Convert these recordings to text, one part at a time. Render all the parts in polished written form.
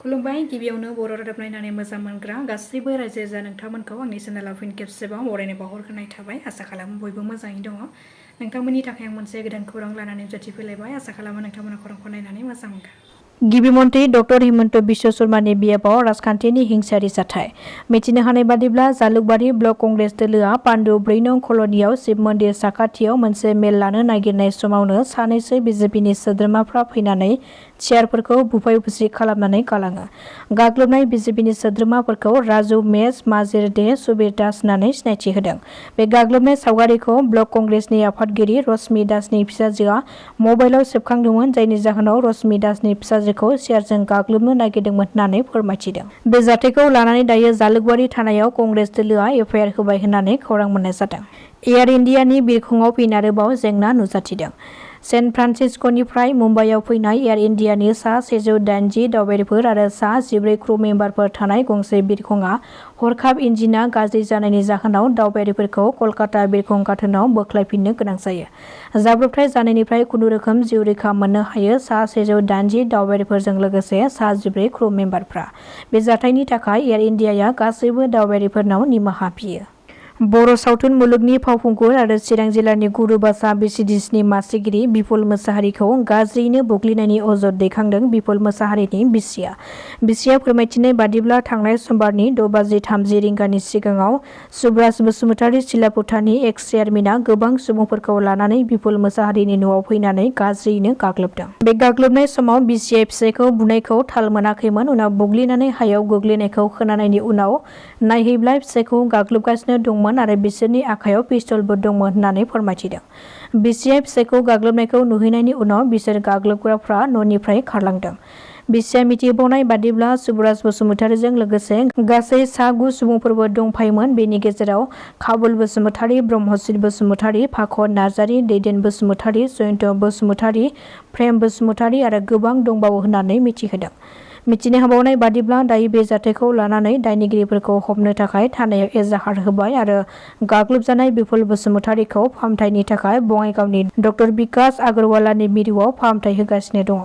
खुलुमबाय गिबियावनो बर' रादाब नायनानै मोजां मोनग्रा गासैबो रायजो राजा नोंथांमोनखौ आंनि चेनेलाव फिन खेबसेबाव बरायनाय बावहरग्रोनाय थाबाय। आसा खालामो बयबो मोजाङै दङ। नोंथांमोननि थाखाय आं मोनसे गोदान खौरां लानानै नुजाथिफैलायबाय। आसा खालामो नोंथांमोना खौरांखौ नायनानै मोजां मोनगोन। गिबि मन्त्रि डक्टर हिमन्त बिश्व शर्मानि बियाबाव राजखान्थिनि हिंसायारि जाथाय। मिथिनो हानाय बादिब्ला जालुकबारि ब्लक कंग्रेस दोलोआ पान्डु 4 नं कल'नियाव शिव मन्दिर साखाथियाव मोनसे मेल लानो नागिरनाय समावनो सानैसो बिजेपिनि सोद्रोमाफ्रा फैनानै चेयारफोरखौ बुफाय बुसि खालामनानै गालाङो। गाग्लोबनाय बिजेपिनि सोद्रोमाफोरखौ राजु मेस माजिर दे सुबिर दास होननानै सिनायथि होदों। बे गाग्लोबनाय सावगारिखौ ब्लक कंग्रेसनि आफादगिरि रश्मि दासनि फिसाजोआ मबाइलाव सेबखांदोंमोन, जायनि जाहोनाव रश्मि दासनि फिसाजोखौ चेयारजों गाग्लोबनो नागिरदोंमोन होननानै फोरमायथिदों। बे जाथायखौ लानानै दायो जालुकबारि थानायाव कंग्रेस दोलोआ एफआइआर होबाय होननानै खौरां मोननाय जादों। एयार इन्डियानि बिरखंआव फिन आरोबाव जेंना नुजाथिदों। सेन फ्रान्सिस्क'निफ्राय मुम्बाइआव फैनाय एयार इन्डियानि सा 180 दावबायारिफोर आरो सा 14 क्रू मेम्बारफोर थानाय गंसे बिरखंआ हरखाब इन्जिना गाज्रि जानायनि जाहोनाव दावबायारिफोरखौ कलकाता बिरखं गाथोनाव बोख्लायफिननो गोनां जायो। जाब्रबथाय जानायनिफ्राय खुनुरोखोम जिउ रैखा मोननो हायो सा 180 दावबायारिफोरजों लोगोसे सा 14 क्रू मेम्बारफ्रा। बे जाथायनि थाखाय एयार इन्डियाया गासैबो दावबायारिफोरनाव निमाहा बियो। बर' सावथुन मुलुगनि फावखुंगुर आरो चिरां जिल्लानि गुरुबासा बिसिडिसिनि मासिगिरि बिपुल मोसाहारिखौ गाज्रियैनो बुग्लिनायनि अजद दैखांदों बिपुल मोसाहारिनि बिसिया। बिसिया फोरमायथिनाय बादिब्ला थांनाय समबारनि 6:30 रिंगानि सिगाङाव सुब्रास बसुमतारी सिलापुथानि एक्स चेयारमेनआ गोबां सुबुंफोरखौ लानानै बिपुल मोसाहारिनि न'आव फैनानै गाज्रियैनो गाग्लोबदों। बे गाग्लोबनाय समाव बिसिया फिसायखौ बुनायखौ थाल मोनाखैमोन। उनाव बुग्लिनानै हायाव गोग्लैनायखौ खोनानायनि उनाव नायहैब्ला फिसायखौ गाग्लोबगासिनो दंमोन आरो बिसोरनि आखायाव पिस्तलबो दंमोन होननानै फोरमायथिदों। बिसिया फिसायखौ गाग्लोबनायखौ नुहैनायनि उनाव बिसोर गाग्लोबग्राफ्रा न'निफ्राय खारलांदों। बिसिया मिथिबावनाय बादिब्ला सुब्रास बसुमतारीजों लोगोसे गासै सा 9 सुबुंफोरबो दंफायोमोन। बेनि गेजेराव काबुल बसुमतारी, ब्रह्मजित बसुमतारी, फाखन नार्जारी, दैदेन बसुमतारी, जयन्त बसुमतारी, प्रेम बसुमतारी आरो गोबां दंबावो होननानै मिथिहोदों। मिथिनो हाबावनाय बादिब्ला दायो बे जाथायखौ लानानै दायनिगिरिफोरखौ हमनो थाखाय थानायाव एजाहार होबाय आरो गाग्लोबजानाय बिपुल बसुमतारीखौ फाहामथायनि थाखाय बङाइगावनि डक्टर बिकास आगरवालानि मिरुआव फाहामथाय होगासिनो दङ।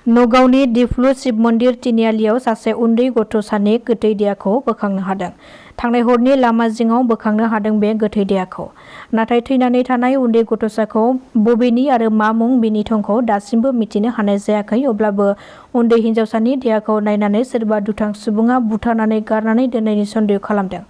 नगावनि दिफ्लु शिव मन्दिर तिनिआलियाव सासे उन्दै गथ'सानि गोथै देहाखौ बोखांनो हादों। थांनाय हरनि लामा जिङाव बोखांनो हादों बे गोथै देहाखौ। नाथाय थैनानै थानाय उन्दै गथ'साखौ बबेनि आरो मा मुं बेनि थंखौ दासिमबो मिथिनो हानाय जायाखै। अब्लाबो उन्दै हिन्जावसानि देहाखौ नायनानै सोरबा दुथां सुबुङा बुथारनानै गारनानै दोननायनि सन्देह खालामदों।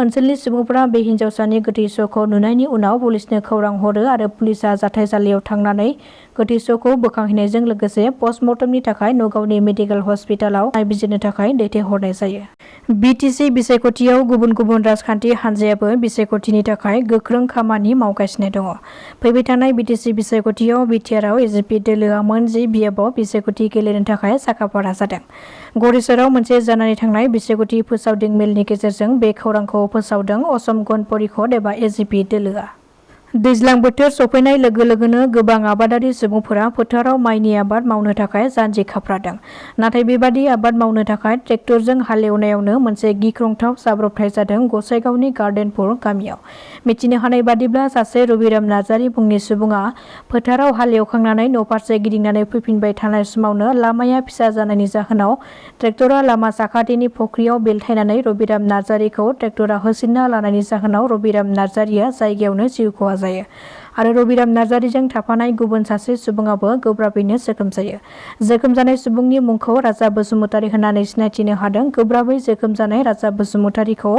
ओनसोलनि सुबुंफोरा बे हिन्जावसानि गोथै सहखौ नुनायनि उनाव पुलिसनो खौरां हरो आरो पुलिसआ जाथायसालियाव थांनानै गोथै सहखौ बोखांहैनायजों लोगोसे पस्टमर्टमनि थाखाय नगावनि मेडिकेल हस्पिटालाव नायबिजिरनो थाखाय दैथायहरनाय जायो। बिटिसि बिसायख'थियाव गुबुन गुबुन राजखान्थि हान्जायाबो बिसायख'थिनि थाखाय गोख्रों खामानि मावगासिनो दङ। फैबाय थानाय बिटिसि बिसायख'थियाव बिटिआरआव एजिपि दोलोआ मोन 10 बियाबाव बिसायख'थि गेलेनो थाखाय साखाफारा जादों। गरेस्वरआव मोनसे जानानै थांनाय बिसायख'थि फोसावदिं मेलनि गेजेरजों बे खौरांखौ फोसावदों असम गण परिषद एबा एजिपि दोलोआ। दैज्लां बोथोर सफैनाय लोगो लोगोनो गोबां आबादारि सुबुंफोरा फोथाराव माइनि आबाद मावनो थाखाय जानजि खाफ्रादों। नाथाय बेबादि आबाद मावनो थाखाय ट्रेक्टरजों हालेवनायावनो मोनसे गिख्रंथाव जाब्रबथाय जादों गसाइगावनि गार्डेनपुर गामियाव। मिथिनो हानाय बादिब्ला सासे रबिराम नार्जारी मुंनि सुबुङा फोथाराव हालेवखांनानै न'फारसे गिदिंनानै फैफिनबाय थानाय समावनो लामाया फिसा जानायनि जाहोनाव ट्रेक्टरा लामा साखाथिनि फुख्रियाव बेलथायनानै रबिराम नार्जारीखौ ट्रेक्टरा होसिनना लानायनि जाहोनाव रबिराम नार्जारीया जायगायावनो जिउ खहा जायो आरो रबिराम नार्जारीजों थाफानाय गुबुन सासे सुबुङाबो गोब्राबैनो जोखोम जायो। जोखोम जानाय सुबुंनि मुंखौ राजाब बसुमतारी होननानै सिनायथिनो हादों। गोब्राबै जोखोम जानाय राजाब बसुमतारीखौ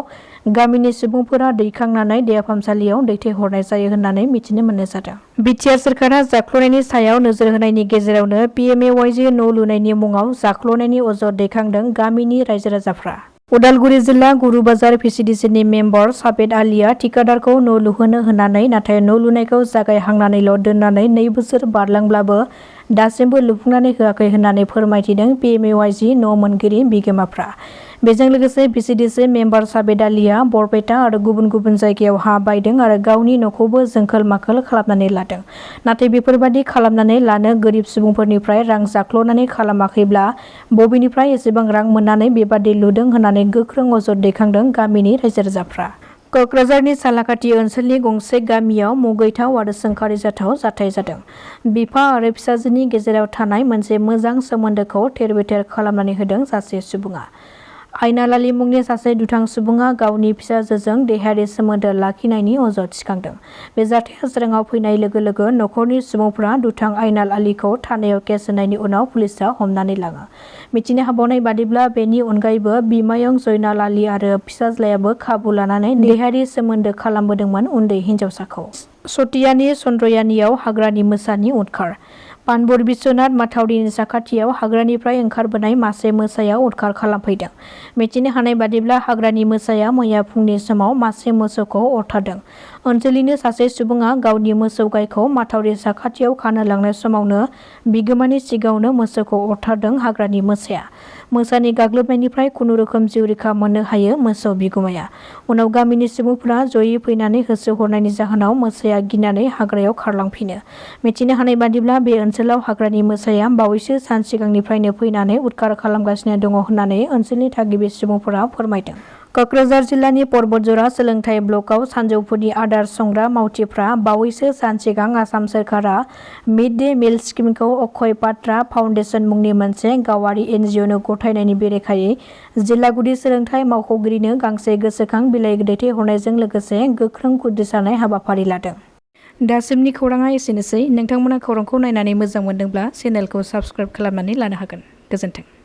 गामिनि सुबुंफोरा दैखांनानै देहा फाहामसालियाव दैथायहरनाय जायो होननानै मिथिनो मोननाय जादों। बिटिआर सोरखारा जाख्ल'नायनि सायाव नोजोर होनायनि गेजेरावनो पिएमएवाइजे न' लुनायनि मुङाव जाख्ल'नायनि अजद दैखांदों गामिनि रायजो राजाफ्रा। उदालगुरि जिल्ला गुरुबाजार भिसिडिसिनि मेम्बर साबेद आलीआ ठिकादारखौ न' लुहोनो होननानै नाथाय न' लुनायखौ जागायहांनानैल' दोननानै 2 बोसोर बारलांब्लाबो दासिमबो लुफुंनानै होआखै होननानै फोरमायथिदों पिएमएवाइजे न' मोनगिरि बिगोमाफ्रा। बेजों लोगोसे भिसिडिसि मेम्बार साबेद आलीआ बरपेटा आरो गुबुन गुबुन जायगायाव हा बायदों आरो गावनि न'खौबो जोंखोल माखोल खालामनानै लादों। नाथाय बेफोरबादि खालामनानै लानो गोरिब सुबुंफोरनिफ्राय रां जाख्ल'नानै खालामाखैब्ला बबेनिफ्राय एसेबां रां मोननानै बेबादि लुदों होननानै गोख्रों अजद दैखांदों गामिनि रायजो राजाफ्रा। क'क्राझारनि सालाकाथि ओनसोलनि गंसे गामियाव मुगैथाव आरो सोंखारिजाथाव जाथाय जादों। बिफा आरो फिसाजोनि गेजेराव थानाय मोनसे मोजां सोमोन्दोखौ थेर-बेथेर खालामनानै होदों सासे सुबुङा। आइनालालि मुंनि सासे दुथां सुबुङा गावनि फिसाजोजों देहायारि सोमोन्दो लाखिनायनि अजद थिखांदों। बे जाथाया सोराङाव फैनाय लोगो लोगो नखरनि सुबुंफोरा दुथां आइनाल आलिखौ थानायाव केस होनायनि उनाव पुलिसआ हमनानै लाङो। मिथिनो हाबावनाय बादिब्ला बेनि अनगायैबो बिमायं जयनाल आली आरो फिसाज्लायाबो खाबु लानानै देहायारि सोमोन्दो खालामबोदोंमोन उन्दै हिनजावसाखौ। सतियानि चन्द्रयानियाव हाग्रानि मोसानि उदखार। पानबुर बिश्वनाथ माथावरिनि साखाथियाव हाग्रानिफ्राय ओंखारबोनाय मासे मोसाया उदखार खालामफैदों। मिथिनो हानाय बादिब्ला हाग्रानि मोसाया मैया फुंनि समाव मासे मोसौखौ अरथारदों। ओनसोलनिनो सासे सुबुङा गावनि मोसौ गायखौ माथावरि साखाथियाव खानो लांनाय समावनो बिगोमानि सिगाङावनो मोसौखौ अरथारदों हाग्रानि मोसाया। मोसानि गाग्लोबनायनिफ्राय खुनुरोखोम जिउ रैखा मोननो हायो मोसौ बिगुमाया। उनाव गामिनि सुबुंफोरा जयै फैनानै होसोहरनायनि जाहोनाव मोसाया गिनानै हाग्रायाव खारलांफिनो। मिथिनो हानाय बादिब्ला बे ओनसोलाव हाग्रानि मोसाया बावैसो सान सिगांनिफ्रायनो फैनानै उदखार खालामगासिनो दङ होननानै ओनसोलनि थागिबि सुबुंफोरा फोरमायदों। क'क्राझार जिल्लानि पर्बतजरा सोलोंथाइ ब्लकआव सानजौफुनि आदार संग्रा मावथिफ्रा बावैसो सान सिगां आसाम सोरखारा मिड डे मिल स्किमखौ अक्षय पात्रा फाउन्डेसन मुंनि मोनसे गावारि NGOनो गथायनायनि बेरेखायै जिल्ला गुदि सोलोंथाइ मावख'गिरिनो गांसे गोसोखां बिलाइ दैथायहरनायजों लोगोसे गोख्रों खुद्रिसारनाय हाबाफारि लादों। दासिमनि खौराङा एसेनोसै। नोंथांमोना खौरांखौ नायनानै मोजां मोनदोंब्ला चेनेलखौ साबस्क्राइब खालामनानै लानो हागोन। गोजोन्थों।